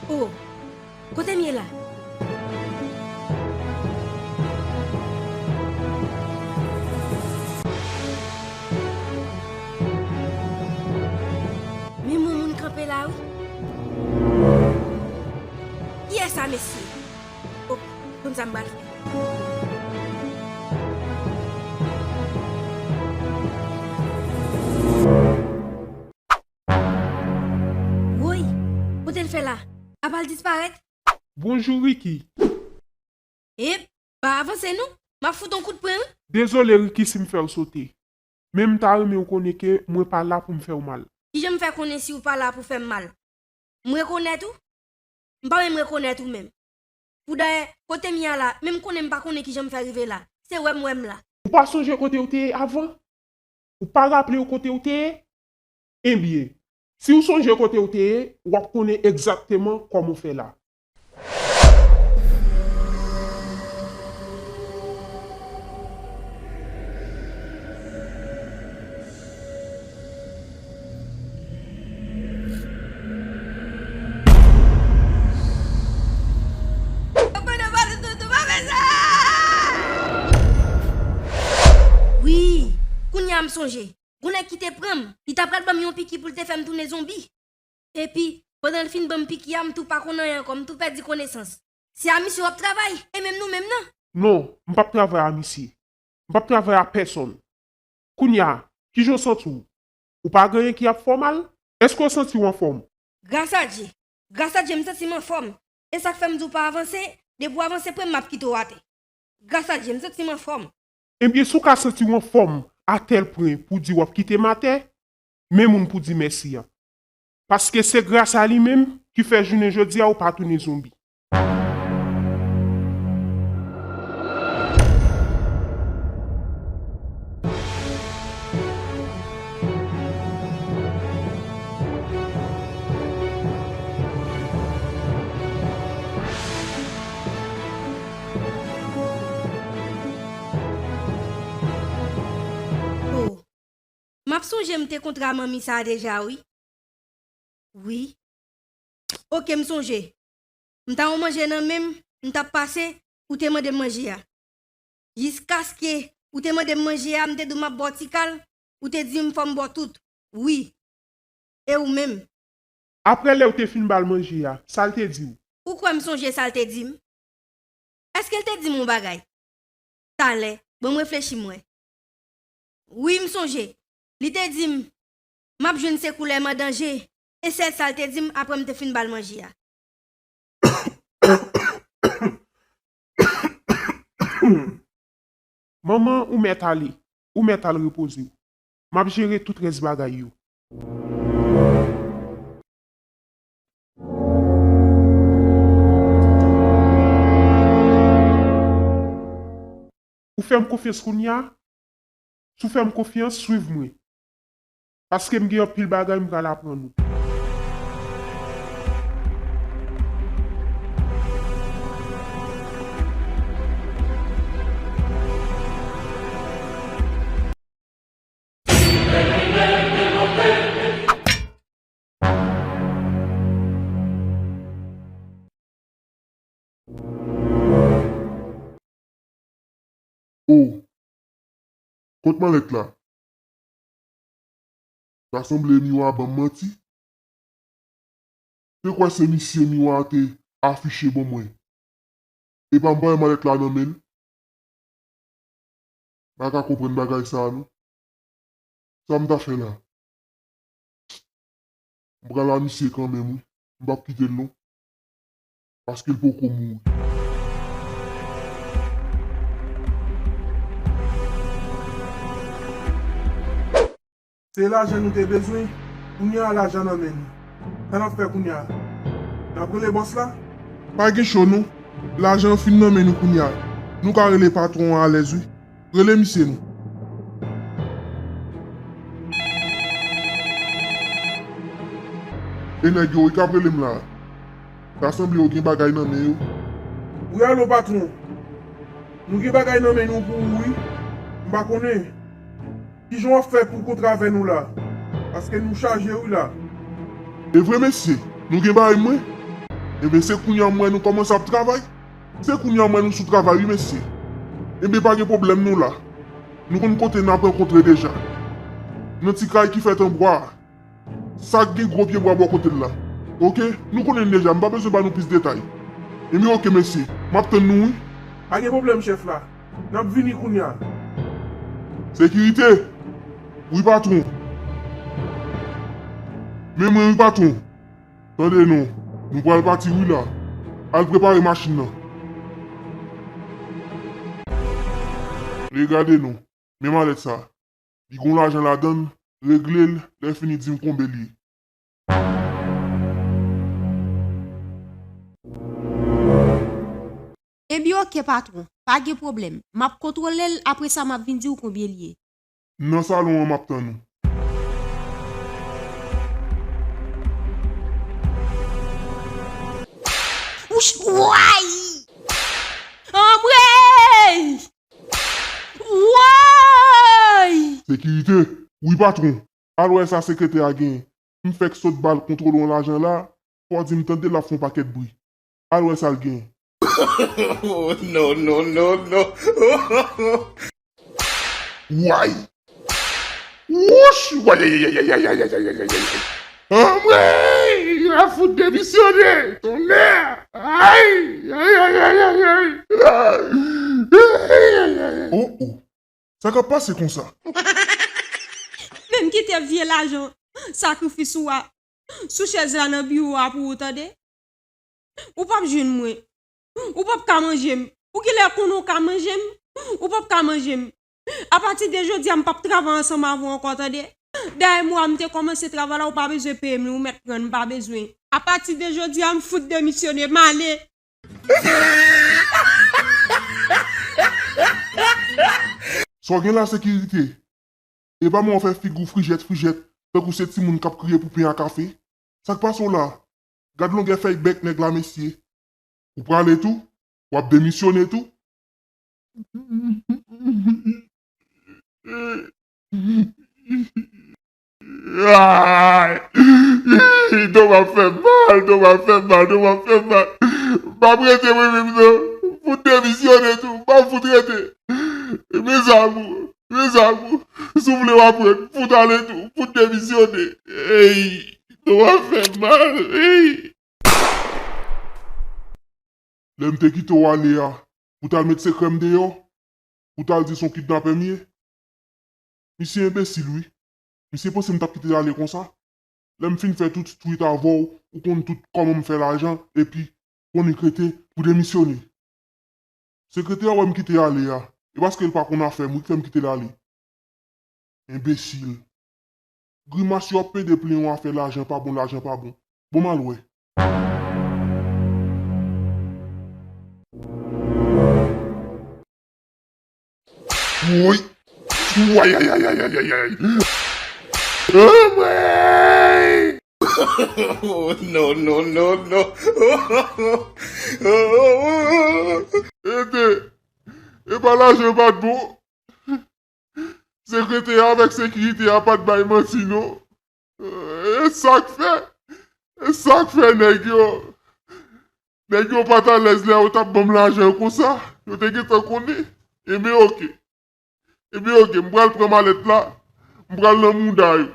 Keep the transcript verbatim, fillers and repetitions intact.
Oh, kote m ye la? Men yon moun kanpe la, wi. Kiyès sa, mesye? Oh, konn sa m pral fè. Woy, kote l fè la? Apa l disparèt? Bonjou, Ricky. Ep, pa avanse non, m ap fout on kout pwen, wi. Dezole, Ricky, si m fè w sote. Men m ta renmen w konnen ke mwen pa la pou m fè w mal. Kijan m fè konnen si w pa la pou fè m mal? M rekonèt ou? M pa menm rekonèt ou menm. Poudayè, kote m ye a la, menm konnen m pa konnen kijan m fè rive la. Se wè m wè m la. Ou pa sonje kote w te ye avan? Ou pa raple w kote w te ye? Ebyen, si w sonje kote w te ye, w ap konnen egzakteman kòman w fè la. Wi, kounye a m sonje. Gon nèg ki te pran m, li ta pral ban m yon piki pou l te fè m tounen zonbi. Epi, pandan l fin ban m piki a, m tou pa konn anyen ankò, m tou pèdi konesans. Se a misye w ap travay, e menm nou menm nan? Non, m p ap travay a misye. M p ap travay a pèsonn. Kounye a, kijan w santi w? Ou pa gen anyen ki ap fè w mal? Èske w santi w anfòm? Gras a Dye. Gras a Dye, m santi m anfòm. E sa k fè m di w pa avanse, depi w avanse pre m, m ap kite w atè. Gras a Dye, m santi m anfòm. Ebyen, si w ka santi w anfòm a tèl pwen pou di w ap kite m atè, men moun pou di mèsi an. Paske se gras a li menm ki fè jounen jodi a ou pa tounen zonbi. Oh, m ap sonje m te kontre a manmi sa a deja, wi. Wi. Oke, m sonje. M ta yon manje nan men m, m t ap pase, ou te mande m manje a. Jiskaske ou te mande m manje a, m te di w m ap ba w ti kal, ou te di m fò m ba w tout. Wi. E ou menm? Apre lè w te fin ba l manje a, sa l te di w? Ou kwè m sonje sa l te di m? Èske l te di m yon bagay? Talè, ban m reflechi m wè. Wi, m sonje. Li te di m, m ap jwenn sekou lè m an danje. E sèl sa l te di m apre m te fin ba l manje a. Manman, ou mèt ale. Ou mèt al repoze w. M ap jere tout rès bagay yo. Ou fè m konfyans kounye a? Si w fè m konfyans, swiv mwen. Paske m gen anpil bagay m pral aprann ou. O, kot malèt la? Ta sanble miwa a ban m manti. Te kwè se misye miwa a te afiche ban mwen. Epa m pa wè malèt la nan men l. M pa ka konprann bagay sa a non. Sa m ta fè la? M pral a misye kanmenm wi. M p ap kite l non. Paske l poko mouri. Se lajan nou te bezwen, kounye a lajan nan men nou. Sa n ap fè kounye a? N ap rele bòs la? Pa gen cho non. Lajan an fin nan men nou kounye a. Nou ka rele patwon an alèz wi. Rele misye non. E nèg yo wi k ap rele m la. Ta sanble yo gen bagay nan men yo. Wi, alo patwon. Nou gen bagay nan men nou pou ou wi. M pa konnen. Kijan w ap fè pou kontre avè nou la? Paske nou chaje wi la. E vre mesye, nou gen bagay mwen? Ebyen, se kounye a m wè nou kòmanse ap travay. Se kounye a m wè nou sou travay, wi, mesye. Ebyen, pa gen pwoblèm, nou la. Nou konn kote n ap rankontre deja. Nan ti kay ki fèt an bwa a. Sa k gen gwo pye bwa bò kote l la. Oke? Nou konnen l deja, m pa bezwen ba nou plis detay. Ebyen, oke, mesye. M ap tann nou, wi. Pa gen pwoblèm, chèf la. N ap vini kounye a. Sekirite! Wi, patwon. Men mwen, wi, patwon. Tande non, nou pral pati wi la. Al prepare machin nan. Regade non, men malèt sa. Li gon lajan ladan l, regle l, lè fini di m konbe l ye. Ebyen oke patwon, pa gen pwoblèm. M ap kontwole l, apre sa m ap vin di w konbyen l ye. M nan salon an, m ap tann ou. Wouch, woy! Anmwey! Woy! Sekirite, wi patwon. Al wè sa sekretè a genyen. M fèk sot ba l kontwole yon lajan la, fò w di m tande l ap fè yon pakèt bri. Al wè sa l genyen. Oh, no, no, no, no. Way! Wouch! Way, ay, ay, ay. Anmwey! L ap fout demisyone! Tonnè! Ay! Ay, ay, ay, ay, ay! Ay, ay, ay, ay. Oh, oh! Sa k ap pase konsa? Men m kite vye lajan sakrifis ou a sou chèz la nan biwo a pou ou, tande? Ou p ap jwenn mwen. Ou p ap ka manje m. Ou genlè konnen w ka manje m. Ou p ap ka manje m. Apati de jodi a, m p ap travay ansanm avè w ankò, tande? Dèyè mwa m te kòmanse travay la, ou pa bezwen peye m li, ou mèt pran l, m pa bezwen. Apati de jodi a, m fout demisyone, m ale. Sa w gen la, sekirite? E pa mwen w fè figi w frijèt frijèt, tankou se timoun k ap kriye pou pen a kafe. Sa k pase w la? Gad longè fèy bèk nèg la, mesye. Ou prale tou? W ap demisyone tou? Ay! Do m ap fè m mal, do m ap fè m mal, do m ap fè m mal. M p ap rete mwen menm non. Fout demisyone tou, m p ap fout rete. Mezanmou, mezanmou, si w vle w aprann, fout ale tou, fout demisyone. Ey, do m ap fè m mal, ey. Lè m te kite w ale a, pou t al met sekrè m deyò, pou t al di se yon kidnapè m ye. Misye enbesil wi. Misye panse m t ap kite l ale konsa. Lè m fin fè tout street avè w, ou konn tout kòman m fè lajan, epi konnen k rete pou demisyone. Sekretè a wè m kite ale a, e paske l pa konn afè m wi k fè m kite l ale. Enbesil. Grimas yo ap pede plenyen w afè lajan pa bon, lajan pa bon. Bon, m al wè. Woy! Woy, ay, ay, ay, ay, ay, ay. Anmwey! Oh, no, no, no, no. Ede, e pa lajan pa t bon. Sekretè a avèk sekirite a pa t bay manti non. E sa k fè, e sa k fè nèg yo, nèg yo pa t alèz lè yo t ap ban m lajan konsa. Yo te gentan konnen. Ebyen oke. Ebyen oke, m pral pran malèt la, m pral nan mouda yo.